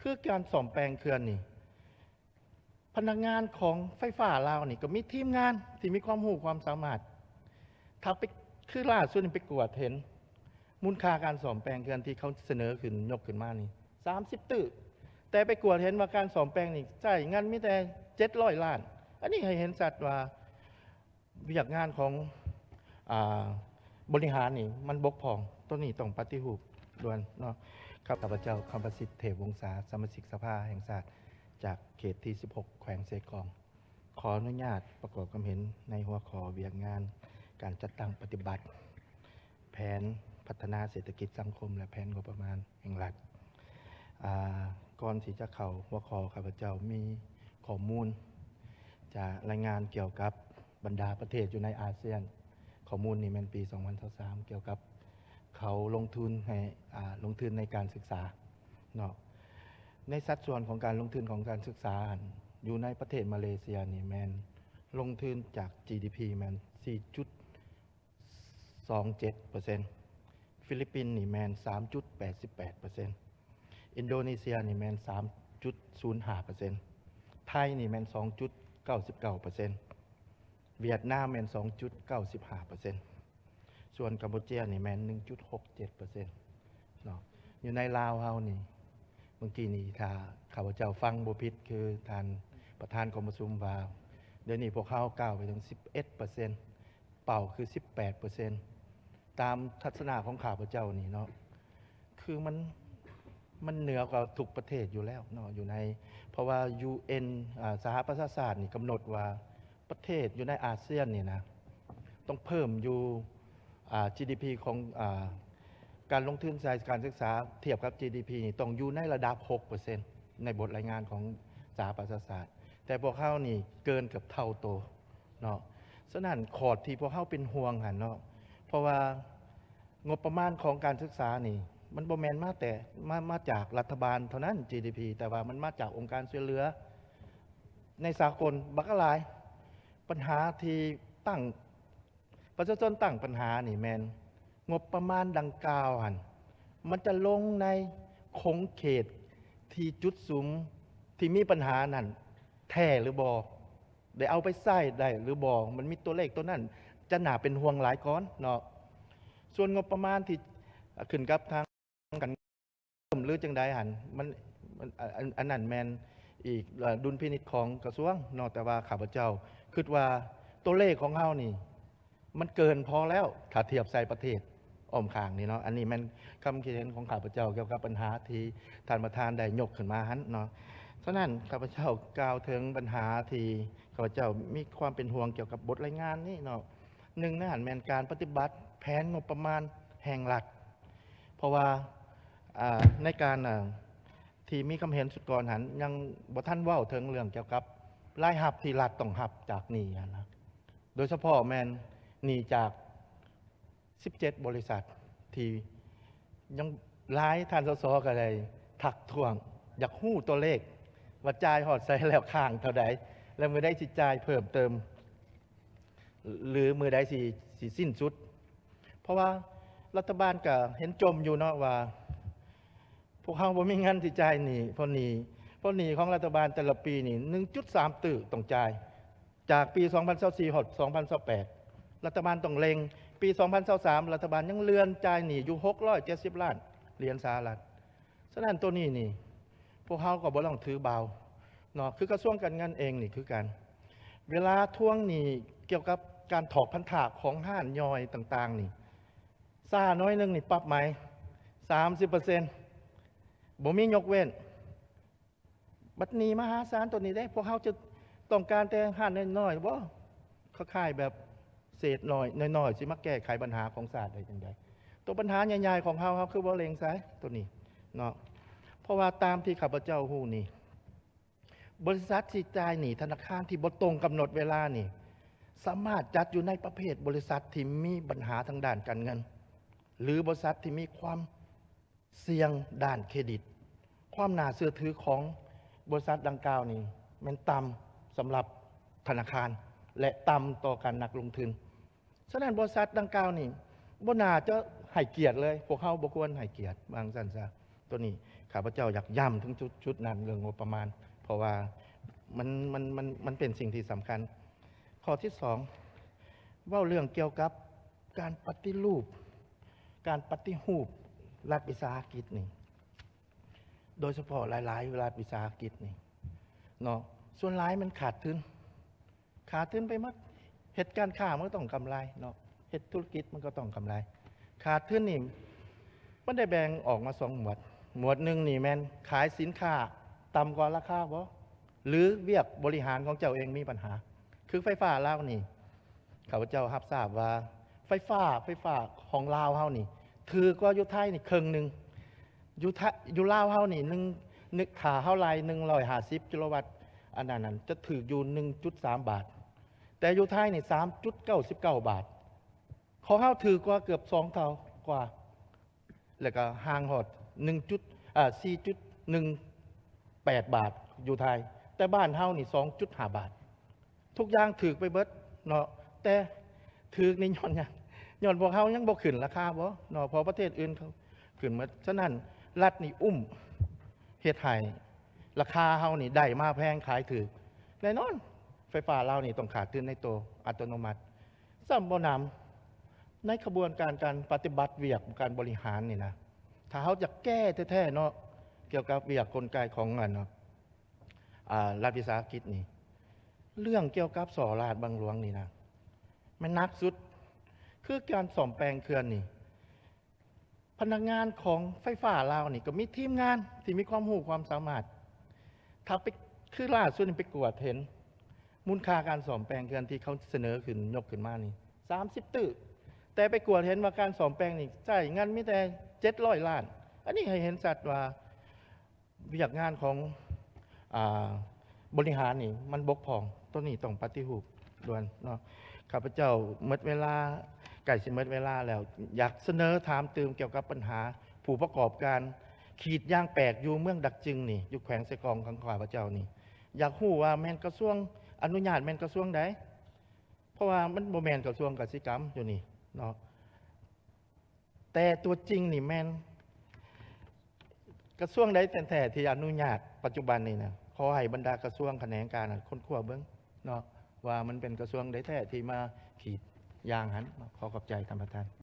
ຄືການສ້ອມແປງເຂື່ອນນີ້ ພະນັກງານຂອງໄຟຟ້າລາວນີ້ກໍມີທີມງານທີ່ມີຄວາມຮູ້ຄວາມສາມາດ. ຖ້າໄປ ຄືລ່າສຸດນີ້ໄປກວດເຫັນມູນຄ່າການສ້ອມແປງເຂື່ອນທີ່ເຂົາສະເໜີຂຶ້ນ ຍົກຂຶ້ນມານີ້ ສາມສິບຕື້, ແຕ່ໄປກວດເຫັນວ່າການສ້ອມແປງນີ້ໃຊ້ເງິນມີແຕ່ເຈັດຮ້ອຍລ້ານ. ອັນນີ້ໃຫ້ເຫັນຊັດວ່າ ວຽກງານຂອງ ອາ ບໍລິຫານນີ້ມັນບົກຜ່ອງ, ໂຕນີ້ຕ້ອງປະຕິຮູບດ່ວນເນາະ. ຂ້າພະເຈົ້າ ຄຳປະສິດ ເທບວົງສາ, ສະມາຊິກສະພາແຫ່ງຊາດ ຈາກເຂດທີສິບຫົກ ແຂວງເຊກອງ, ຂໍອະນຸຍາດປະກອບຄຳເຫັນໃນຫົວຂໍ້ວຽກງານການຈັດຕັ້ງປະຕິບັດ ແຜນພັດທະນາເສດຖະກິດສັງຄົມ ແລະ ແຜນງົບປະມານແຫ່ງລັດ. ອາ ກ່ອນທີ່ຈະເຂົ້າຫົວຂໍ້, ຂ້າພະເຈົ້າມີຂໍ້ມູນຈາກລາຍງານກ່ຽວກັບບັນດາປະເທດຢູ່ໃນອາຊຽນ. ຂໍ້ມູນນີ້ແມ່ນປີສອງພັນຊາວສາມ ກ່ຽວກັບເຂົາລົງທຶນໃຫ້ ອາ ລົງທຶນໃນການສຶກສາເນາະ. ໃນສັດສ່ວນຂອງການລົງທຶນຂອງການສຶກສາຫັ້ນ ຢູ່ໃນປະເທດມາເລເຊຍນີ້ແມ່ນລົງທຶນຈາກ ຈີດີພີ ແມ່ນສີ່ຈຸດ ສອງເຈັດເປີເຊັນ, ຟີລິບປິນນີ້ແມ່ນສາມຈຸດແປດສິບແປດເປີເຊັນ, ອິນໂດເນເຊຍນີ້ແມ່ນສາມຈຸດສູນຫ້າເປີເຊັນ, ໄທນີ້ແມ່ນສອງຈຸດເກົ້າສິບເກົ້າເປີເຊັນ, ຫວຽດນາມແມ່ນສອງຈຸດເກົ້າສິບຫ້າເປີເຊັນ, ສ່ວນກຳປູເຈຍນີ້ແມ່ນໜຶ່ງຈຸດຫົກເຈັດເປີເຊັນເນາະ. ຢູ່ໃນລາວເຮົານີ້ ເມື່ອກີ້ນີ້ຖ້າຂ້າພະເຈົ້າຟັງບໍ່ຜິດ ຄືທ່ານປະທານກອງປະຊຸມວ່າ ດຽວນີ້ພວກເຮົາກ້າວໄປເຖິງສິບເອັດເປີເຊັນ ເປົ້າຄືສິບແປດເປີເຊັນ ຕາມທັດສະນະຂອງຂ້າພະເຈົ້ານີ້ເນາະ ຄືມັນ ມັນເໜືອກວ່າທຸກປະເທດຢູ່ແລ້ວເນາະ ຢູ່ໃນ ເພາະວ່າ ຢູເອັນ ອາ ສະຫະປະຊາຊາດນີ້ກຳນົດວ່າ ປະເທດຢູ່ໃນອາຊຽນນີ້ນະ ຕ້ອງເພີ່ມຢູ່ ອາ ຈີດີພີ ຂອງ ອາ ການລົງທຶນໃສ່ການສຶກສາ ທຽບກັບ ຈີດີພີ ນີ້ຕ້ອງຢູ່ໃນລະດັບຫົກເປີເຊັນ ໃນບົດລາຍງານຂອງສະຫະປະຊາຊາດ, ແຕ່ພວກເຮົານີ້ເກີນເກືອບເທົ່າໂຕເນາະ. ສະນັ້ນ ຂອດທີ່ພວກເຮົາເປັນຫ່ວງຫັ້ນເນາະ ເພາະວ່າງົບປະມານຂອງການສຶກສານີ້ ມັນບໍ່ແມ່ນມາແຕ່ ມາ ມາຈາກລັດຖະບານເທົ່ານັ້ນ ຈີດີພີ ແຕ່ວ່າມັນມາຈາກອົງການຊ່ວຍເຫຼືອໃນສາກົນບັກຫຼາຍ. ບັນຫາທີ່ຕັ້ງ ປະຊາຊົນຕັ້ງບັນຫານີ້ແມ່ນ ງົບປະມານດັ່ງກ່າວຫັ້ນ ມັນຈະລົງໃນຂົງເຂດທີ່ຈຸດສຸມທີ່ມີບັນຫານັ້ນແທ້ຫຼືບໍ່? ໄດ້ເອົາໄປໃຊ້ໄດ້ຫຼືບໍ່? ມັນມີຕົວເລກຕົວນັ້ນ ຈະໜ້າເປັນຫ່ວງຫຼາຍກ່ອນເນາະ. ສ່ວນງົບປະມານທີ່ ອາ ຂຶ້ນກັບທາງ ກັນເພີ່ມຫຼືຈັ່ງໃດຫັ້ນ ມັນ ມັນ ອັນ ອັນ ອັນນັ້ນແມ່ນອີກ ເອ່ອ ດຸນພິນິດຂອງກະຊວງເນາະ, ແຕ່ວ່າຂ້າພະເຈົ້າຄິດວ່າຕົວເລກຂອງເຮົານີ້ ມັນເກີນພໍແລ້ວ ຖ້າທຽບໃສ່ປະເທດອ້ອມຂ້າງນີ້ເນາະ. ອັນນີ້ແມ່ນຄຳຄິດເຫັນຂອງຂ້າພະເຈົ້າກ່ຽວກັບບັນຫາທີ່ທ່ານປະທານໄດ້ຍົກຂຶ້ນມາຫັ້ນເນາະ. ສະນັ້ນ ຂ້າພະເຈົ້າກ່າວເຖິງບັນຫາທີ່ຂ້າພະເຈົ້າມີຄວາມເປັນຫ່ວງກ່ຽວກັບບົດລາຍງານນີ້ເນາະ. ໜຶ່ງໃນນັ້ນແມ່ນການປະຕິບັດແຜນງົບປະມານແຫ່ງລັດ ເພາະວ່າ ອາ ໃນການ ອາ ທີ່ມີຄຳເຫັນຊຸດກ່ອນຫັ້ນ ຍັງບໍ່ທັນເວົ້າເຖິງເລື່ອງກ່ຽວກັບລາຍຮັບທີ່ລັດຕ້ອງຮັບຈາກໜີ້ຫັ້ນນະ, ໂດຍສະເພາະແມ່ນໜີ້ຈາກສິບເຈັດບໍລິສັດ ທີ່ຍັງຫຼາຍ ທ່ານ ສສ ກໍໄດ້ທັກທ້ວງ ຢາກຮູ້ຕົວເລກວ່າຈ່າຍຮອດໃສແລ້ວ ຄ້າງເທົ່າໃດ ແລະ ມື້ໃດຊິຈ່າຍເພີ່ມເຕີມ ຫຼື ມື້ໃດຊິ ຊິສິ້ນສຸດ. ເພາະວ່າລັດຖະບານກໍເຫັນຈົ່ມຢູ່ເນາະວ່າ ພວກເຮົາບໍ່ມີເງິນຊິຈ່າຍໜີ້ ເພາະໜີ້ ເພາະໜີ້ຂອງລັດຖະບານແຕ່ລະປີນີ້ ໜຶ່ງຈຸດສາມຕື້ຕ້ອງຈ່າຍ ຈາກປີສອງພັນຊາວສີ່ ຮອດສອງພັນຊາວແປດ ລັດຖະບານຕ້ອງເລັ່ງ. ປີສອງພັນຊາວສາມ ລັດຖະບານຍັງເລື່ອນຈ່າຍໜີ້ຢູ່ຫົກຮ້ອຍເຈັດສິບລ້ານຫຼຽນສະຫະລັດ. ສະນັ້ນ ໂຕນີ້ນີ້ ພວກເຮົາກໍບໍ່ຕ້ອງຖືບ່າວເນາະ, ຄືກະຊວງການເງິນເອງນີ້ຄືກັນ ເວລາທວງໜີ້ກ່ຽວກັບການຖອກພັນທະຂອງຮ້ານຍ່ອຍຕ່າງໆນີ້ ຊ້າໜ້ອຍໜຶ່ງນີ້ປັບໃໝສາມສິບເປີເຊັນ ບໍ່ມີຍົກເວັ້ນ. ບັດໜີ້ມະຫາສານໂຕນີ້ເດ້ ພວກເຮົາຈະຕ້ອງການແຕ່ຮ້ານນ້ອຍໆບໍ່? ຄ້າຍໆແບບເສດນ້ອຍ ນ້ອຍໆ ຊິມາແກ້ໄຂບັນຫາຂອງຊາດໄດ້ຈັ່ງໃດ? ໂຕບັນຫາໃຫຍ່ໆຂອງເຮົາ ເຮົາຄືບໍ່ເລັງໃສ່ໂຕນີ້ເນາະ? ເພາະວ່າຕາມທີ່ຂ້າພະເຈົ້າຮູ້ນີ້ ບໍລິສັດທີ່ຈ່າຍໜີ້ທະນາຄານທີ່ບໍ່ຕົງກຳນົດເວລານີ້ ສາມາດຈັດຢູ່ໃນປະເພດບໍລິສັດທີ່ມີບັນຫາທາງດ້ານການເງິນ ຫຼື ບໍລິສັດທີ່ມີຄວາມ ສ່ຽງດ້ານເຄຣດິດ. ຄວາມໜ້າເຊື່ອຖືຂອງບໍລິສັດດັ່ງກ່າວນີ້ແມ່ນຕ່ຳສຳລັບທະນາຄານ ແລະ ຕ່ຳຕໍ່ການນັກລົງທຶນ. ສະນັ້ນ ບໍລິສັດດັ່ງກ່າວນີ້ບໍ່ໜ້າຈະໃຫ້ກຽດເລີຍ, ພວກເຮົາບໍ່ຄວນໃຫ້ກຽດ ວ່າຈັ່ງຊັ້ນຊະ. ໂຕນີ້ ຂ້າພະເຈົ້າຢາກຢ້ຳເຖິງຈຸດ ຈຸດນັ້ນ ເລື່ອງງົບປະມານ ເພາະວ່າມັນ ມັນ ມັນ ມັນເປັນສິ່ງທີ່ສຳຄັນ. ຂໍ້ທີສອງ ເວົ້າເລື່ອງກ່ຽວກັບການປະຕິຮູບ ການປະຕິຮູບລັດວິສາຫະກິດນີ້ ໂດຍສະເພາະຫຼາຍໆລັດວິສາຫະກິດນີ້ເນາະ ສ່ວນຫຼາຍມັນຂາດທຶນ ຂາດທຶນໄປໝົດ. ເຮັດການຄ້າມັນກໍຕ້ອງກຳໄລເນາະ ເຮັດທຸລະກິດມັນກໍຕ້ອງກຳໄລ. ຂາດທຶນນີ້ມັນໄດ້ແບ່ງອອກມາສອງໝວດ. ໝວດໜຶ່ງນີ້ແມ່ນຂາຍສິນຄ້າຕ່ຳກວ່າລາຄາບໍ່ ຫຼືວຽກບໍລິຫານຂອງເຈົ້າເອງມີບັນຫາ. ຄືໄຟຟ້າລາວນີ້ ຂ້າພະເຈົ້າຮັບຊາບວ່າໄຟຟ້າ ໄຟຟ້າຂອງລາວເຮົານີ້ຖືກກວ່າຢູ່ໄທນີ້ເຄິ່ງໜຶ່ງ. ຢູ່ໄທ ຢູ່ລາວເຮົານີ້ ໜຶ່ງ ໜຶ່ງ ຖ້າເຮົາໄລ່ໜຶ່ງຮ້ອຍຫ້າສິບກິໂລວັດ ອັນນັ້ນນັ້ນຈະຖືກຢູ່ໜຶ່ງຈຸດສາມບາດ ແຕ່ຢູ່ໄທນີ້ສາມຈຸດເກົ້າສິບເກົ້າບາດ. ຂອງເຮົາຖືກກວ່າເກືອບສອງເທົ່າກວ່າ ແລ້ວກໍຫ່າງຮອດໜຶ່ງຈຸດ ເອີ ສີ່ຈຸດໜຶ່ງແປດບາດຢູ່ໄທ ແຕ່ບ້ານເຮົານີ້ສອງຈຸດຫ້າບາດ. ທຸກຢ່າງຖືກໄປເບິດເນາະ ແຕ່ຖືກນີ້ຍ້ອນຫຍັງ? ຍ້ອນພວກເຮົາຍັງບໍ່ຂຶ້ນລາຄາບໍ່ເນາະ ເພາະປະເທດອື່ນເຂົາຂຶ້ນໝົດ. ສະນັ້ນລັດນີ້ອຸ້ມເຮັດໃຫ້ລາຄາເຮົານີ້ໄດ້ມາແພງຂາຍຖືກ. ແນ່ນອນໄຟຟ້າລາວນີ້ຕ້ອງຂາດທຶນໃນໂຕອັດຕະໂນມັດ. ຊ້ຳບໍ່ໜຳ ໃນຂະບວນການການປະຕິບັດວຽກການບໍລິຫານນີ້ນະ ຖ້າເຮົາຈະແກ້ແທ້ໆເນາະ ກ່ຽວກັບວຽກກົນໄກຂອງອັນ ອາ ລັດວິສາຫະກິດນີ້ ເລື່ອງກ່ຽວກັບສໍ້ລາດບັງຫຼວງນີ້ນະ ແມ່ນໜັກສຸດ. ຄືການສ້ອມແປງເຂື່ອນນີ້ ພະນັກງານຂອງໄຟຟ້າລາວນີ້ກໍມີທີມງານທີ່ມີຄວາມຮູ້ຄວາມສາມາດ. ຖ້າໄປ ຄືລ່າສຸດນີ້ໄປກວດເຫັນ ມູນຄ່າການສ້ອມແປງເຂື່ອນທີ່ເຂົາສະເໜີຂຶ້ນ ຍົກຂຶ້ນມານີ້ສາມສິບຕື້ ແຕ່ໄປກວດເຫັນວ່າການສ້ອມແປງນີ້ໃຊ້ເງິນມີແຕ່ເຈັດຮ້ອຍລ້ານ. ອັນນີ້ໃຫ້ເຫັນຊັດວ່າ ວຽກງານຂອງ ອາ ບໍລິຫານນີ້ມັນບົກຜ່ອງ ໂຕນີ້ຕ້ອງປະຕິຮູບດ່ວນເນາະ. ຂ້າພະເຈົ້າໝົດເວລາ ໃກ້ຊິໝົດເວລາແລ້ວ ຢາກສະເໜີຖາມຕື່ມກ່ຽວກັບບັນຫາຜູ້ປະກອບການຂີດຢາງແປກຢູ່ເມືອງດັກຈຶງນີ້ ຢູ່ແຂວງເຊກອງຂອງຂ້າພະເຈົ້ານີ້ ຢາກຮູ້ວ່າແມ່ນກະຊວງອະນຸຍາດແມ່ນກະຊວງໃດ? ເພາະວ່າມັນບໍ່ແມ່ນກະຊວງກະສິກຳຢູ່ນີ້ເນາະ ແຕ່ຕົວຈິງນີ້ແມ່ນກະຊວງໃດແທ້ໆທີ່ອະນຸຍາດປັດຈຸບັນນີ້ນະ? ຂໍໃຫ້ບັນດາກະຊວງຂະແໜງການນັ້ນຄົ້ນຄວ້າເບິ່ງເນາະ ວ່າມັນເປັນກະຊວງໃດແທ້ທີ່ມາຂີດຢາງຫັ້ນເນາະ. ຂໍຂອບໃຈທ່ານປະທານ.